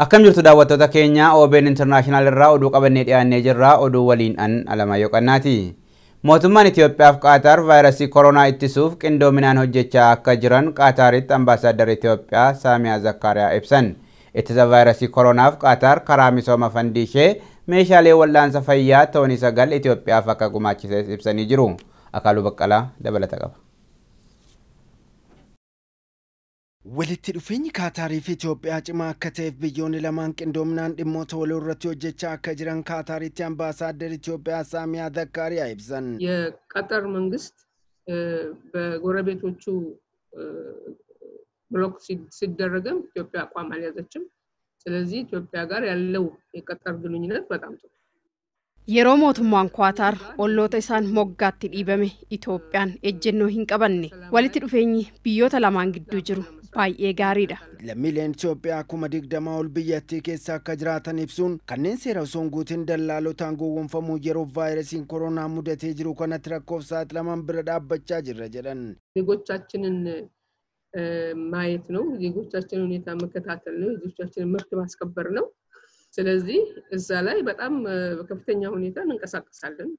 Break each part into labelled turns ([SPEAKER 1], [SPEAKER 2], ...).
[SPEAKER 1] Akkam jirtu daawwattoota keenya OBN International irraa oduu qabannee dhiyaannee jirra. Oduu waliin an Alamaayyoo Qannaati. Mootummaan Itoophiyaa fi Qaataar vaayirasii koronaa ittisuuf qindoominaan hojjechaa akka jiran Qaataaritti ambaasaaddar Itoophiyaa Saamiyaa Zakkaariyaa ibsan. Ittisa vaayirasii koronaaf Qaataar karaa misooma fandii ishee meeshaalee wal'aansa fayyaa toonii 9 Itoophiyaaf akka gumaachises ibsanii jiru. Akaaluu Baqqalaa dabalata qaba.
[SPEAKER 2] Walitti dhufeenyi Kaataarii fi Itoophiyaa cimaa akka ta'eef biyyoonni lamaan qindoominaan dhimmoota waloo irratti hojjechaa akka jiran Kaataaritti ambaasaaddar Itoophiyaa Saamiyaa Zakkaariyaa ibsan.
[SPEAKER 3] የቀጠር መንግስት በጎረቤቶቹ ብሎክ ሲደረግም ኢትዮጵያ አቋም አልያዘችም። ስለዚህ ኢትዮጵያ ጋር ያለው የቀጠር ግንኙነት በጣም ጥሩ።
[SPEAKER 4] Yeroo mootummaan Qaataar olloota isaan moggaatti dhiibame Itoophiyaan ejjennoo hin qabanne. Walitti dhufeenyi biyyoota lamaan gidduu jiru baay'ee gaariidha.
[SPEAKER 2] Lammiileen Itoophiyaa 20,000 ol biyyattii keessa akka jiraatan ibsuun kanneen seera osoo hin guutin dallaalotaan gowwoomfamuu yeroo vaayirasiin koronaa mudatee jiru kanatti rakkoof saaxilaman bira dhaabbachaa jirra jedhan.
[SPEAKER 3] ዜጎቻችንን ማየት ነው፣ ዜጎቻችንን ሁኔታ መከታተል ነው፣ የዜጎቻችንን መብት ማስከበር ነው። ስለዚህ እዛ ላይ በጣም በከፍተኛ ሁኔታ እንንቀሳቀሳለን።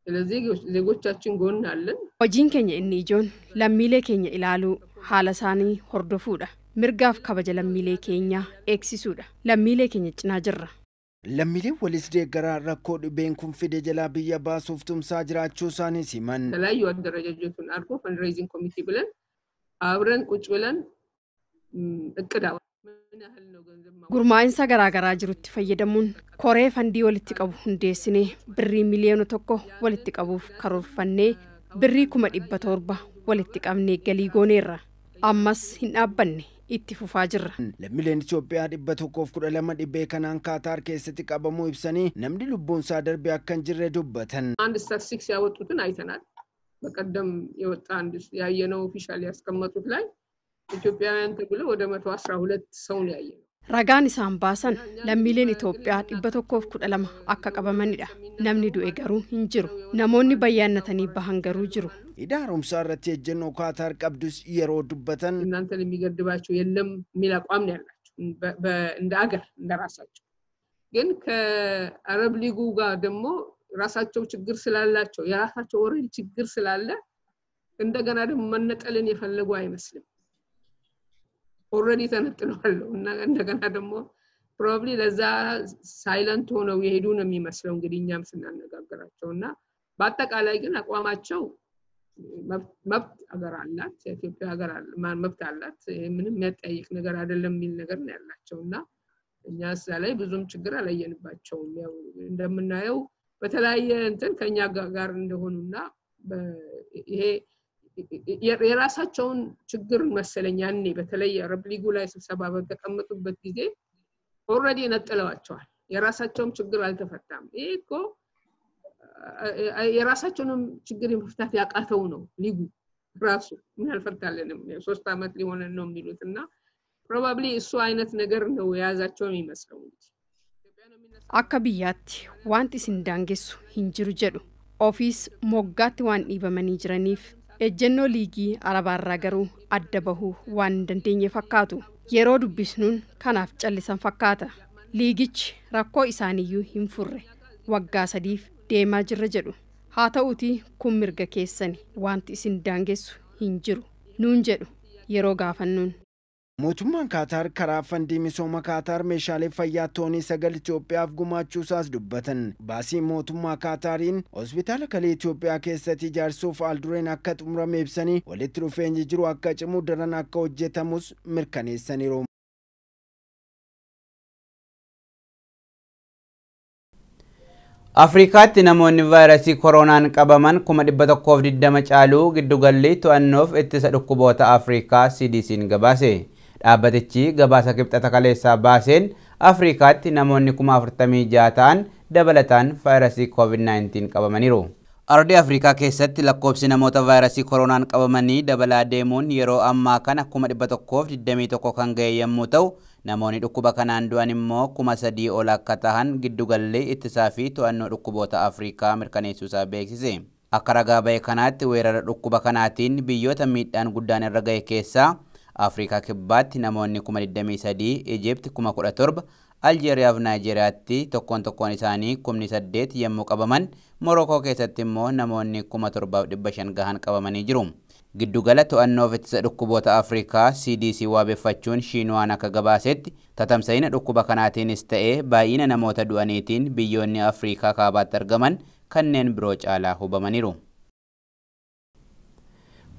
[SPEAKER 3] ስለዚህ ዜጎቻችን ጎን አለን።
[SPEAKER 4] Hojiin keenya inni ijoon lammiilee keenya ilaaluu, haala isaanii hordofuudha. Mirgaaf kabaja lammiilee keenyaa eegsisuudha. Lammiilee keenya cinaa jirra.
[SPEAKER 2] Lammiileen walis deeggaraa rakkoo dhibeen kun fide jalaa biyya baasuuf tumsaa jiraachuu isaanii himan.
[SPEAKER 3] የተለያዩ አደረጃጀቱን አድርጎ ፈንድሬዚንግ ኮሚቴ ብለን አብረን ቁጭ ብለን እቅድ ምን ያህል ነው ገንዘብ
[SPEAKER 4] Gurmaa'insa garaagaraa jirutti fayyadamuun koree fandii walitti qabu hundeessinee birrii 1 miliyoona walitti qabuuf karoorfannee birrii 700,000 walitti qabnee galii gooneerra. Ammas hin dhaabbanne, itti fufaa jirra.
[SPEAKER 2] Lammiileen Itoophiyaa 112 dhibee kanaan Kaataar keessatti qabamuu ibsanii namni lubbuun isaa darbe akka hin jirre dubbatan.
[SPEAKER 3] አንድ ስታቲስቲክስ ያወጡትን አይተናል። በቀደም የወጣ አንድ ያየነው ኦፊሻል ያስቀመጡት ላይ ኢትዮጵያውያን ተብሎ ወደ 112 ሰው ነው ያየነው።
[SPEAKER 4] Ragaan isaan baasan lammiileen Itoophiyaa 112 akka qabamanidha. Namni du'e garuu hin jiru. Namoonni bayyaannatanii bahan garuu jiru.
[SPEAKER 2] Hidha haaromsaa irratti ejjennoo Kaataar qabdus yeroo dubbatan
[SPEAKER 3] እናንተን የሚገድባቸው የለም የሚል አቋም ነው ያላቸው እንደ አገር እንደ ራሳቸው። ግን ከአረብ ሊጉ ጋር ደግሞ ራሳቸው ችግር ስላላቸው፣ የራሳቸው ኦልሬዲ ችግር ስላለ እንደገና ደግሞ መነጠልን የፈለጉ አይመስልም። ኦልሬዲ ተነጥለዋል እና እንደገና ደግሞ ፕሮባብሊ ለዛ ሳይለንት ሆነው የሄዱ ነው የሚመስለው እንግዲህ እኛም ስናነጋግራቸው። እና በአጠቃላይ ግን አቋማቸው መብት ሀገር አላት፣ የኢትዮጵያ ሀገር መብት አላት፣ ይሄ ምንም የሚያጠያይቅ ነገር አይደለም የሚል ነገር ነው ያላቸው። እና እኛ እዛ ላይ ብዙም ችግር አላየንባቸውም። ያው እንደምናየው በተለያየ እንትን ከኛ ጋር እንደሆኑና ይሄ የራሳቸውን ችግር መሰለኝ ያኔ በተለይ አረብ ሊጉ ላይ ስብሰባ በተቀመጡበት ጊዜ ኦልሬዲ ነጥለዋቸዋል። የራሳቸውም ችግር አልተፈታም። ይሄ እኮ የራሳቸውንም ችግር የመፍታት ያቃተው ነው ሊጉ ራሱ። ምን አልፈታልንም 3 አመት ሊሆነን ነው የሚሉት። እና ፕሮባብሊ እሱ አይነት ነገር ነው የያዛቸው የሚመስለው እንግዲህ።
[SPEAKER 4] Akka biyyaatti wanti isin daangessu hin jiru jedhu. Ofiis moggaatti waan dhiibamanii jiraniif ejjennoo liigii Arabaarraa garuu adda bahuu waan hin dandeenye fakkaatu. Yeroo dubbisnuun kanaaf callisan fakkaata. Liigichi rakkoo isaaniiyyuu hin furre. Waggaa 3f deemaa jirra jedhu. Haa ta'uutii kun mirga keessani, wanti isin daangessu hin jiru nuun jedhu yeroo gaafannuun.
[SPEAKER 2] Mootummaan Kaataar karaa fandii misooma Kaataar meeshaalee fayyaa toonii 9 Itoophiyaaf gumaachuu isaas dubbatan. Baasii mootummaa Kaataariin hospitaala kalee Itoophiyaa keessatti ijaarsuuf aldureen akka xumurame ibsanii walitti dhufeenyi jiru akka cimu daran akka hojjetamus mirkaneessaniiru.
[SPEAKER 1] Afrikaatti namoonni vaayirasii koronaan qabaman 120,000 caaluu giddugalli to'annoof ittisa dhukkuboota Afrikaa CDC'n gabaase. Dhaabbatichi gabaasa kibxata kaleessaa baaseen Afrikaatti namoonni 46,000 ta'an dabalataan vaayirasii COVID-19 qabamaniiru. Ardii Afrikaa keessatti lakkoofsi namoota vaayirasii koronaan qabamanii dabalaa deemuun yeroo ammaa kana 121,000 kan ga'e yommuu ta'u, namoonni dhukkuba kanaan du'an immoo 3,000 ol akka tahan giddugalli ittisaa fi to'annoo dhukkuboota Afrikaa mirkaneessuusaa beeksise. Akka ragaa ba'e kanaatti weerara dhukkuba kanaatiin biyyoota miidhaan guddaan irra ga'e keessaa Afrikaa Kibbaatti namoonni 23,000, Ijipt 17,000, Aljeeriyaa fi Naayijeeriyaatti tokkoon tokkoon isaanii 8,000 yommuu qabaman, Morookoo keessatti immoo namoonni 7,500 gahan qabamanii jiru. Giddugala to'annoo fi ittisa dhukkuboota Afrikaa CDC waabeffachuun Shiinuwaan akka gabaasetti tatamsa'ina dhukkuba kanaatiinis ta'ee baay'ina namoota du'aniitiin biyyoonni Afrikaa kaabaatti argaman kanneen biroo caalaa hubamaniiru.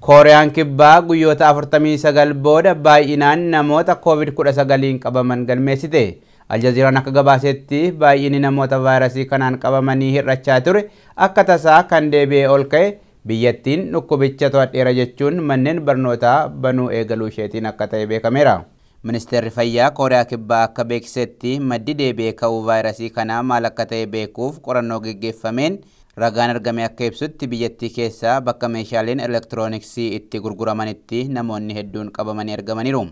[SPEAKER 1] Kooriyaan Kibbaa guyyoota 49 booda baay'inaan namoota COVID-19 qabaman galmeessite. Aljazeeraan akka gabaasetti baay'inni namoota vaayirasii kanaan qabamanii hir'achaa ture akka tasaa kan deebi'ee ol ka'e biyyattiin dhukkubicha to'adheera jechuun manneen barnootaa banuu eegaluu isheetiin akka ta'e beekameera. Ministeerri Fayyaa Kooriyaa Kibbaa akka beeksisetti maddi deebi'ee ka'uu vaayirasii kanaa maal akka ta'e beekuuf qorannoo geggeeffameen ragaan argame akka ibsutti biyyattii keessaa bakka meeshaaleen elektirooniksii itti gurguramanitti namoonni hedduun qabamanii argamaniiru.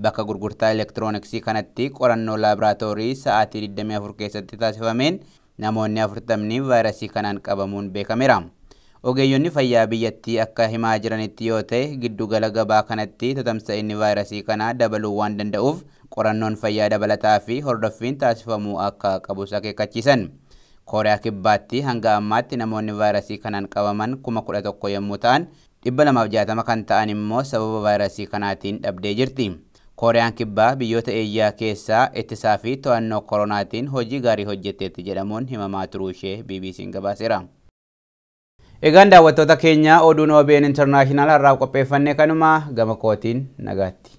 [SPEAKER 1] Bakka gurgurtaa elektirooniksii kanatti qorannoo laaboraatoorii sa'aatii 24 keessatti taasifameen namoonni 40 vaayirasii kanaan qabamuun beekameera. Ogeeyyonni fayyaa biyyattii akka himaa jiranitti yoo ta'e giddugala gabaa kanatti tatamsa'inni vaayirasii kanaa dabaluu waan danda'uuf qorannoon fayyaa dabalataa fi hordoffiin taasifamuu akka qabus akeekkachiisan. Kooriyaa Kibbaatti hanga ammaatti namoonni vaayirasii kanaan qabaman 11,000 yommuu ta'an 260 kan ta'an immoo sababa vaayirasii kanaatiin dhabdee jirti. Kooriyaan Kibbaa biyyoota Eeshiyaa keessaa ittisaa fi to'annoo koronaatiin hojii gaarii hojjetteetti jedhamuun himamaa turuu ishee BBC'n gabaaseera. Egaan daawwattoota keenya oduun OBN International har'aaf qopheeffanne kanuma gama kootiin nagaatti.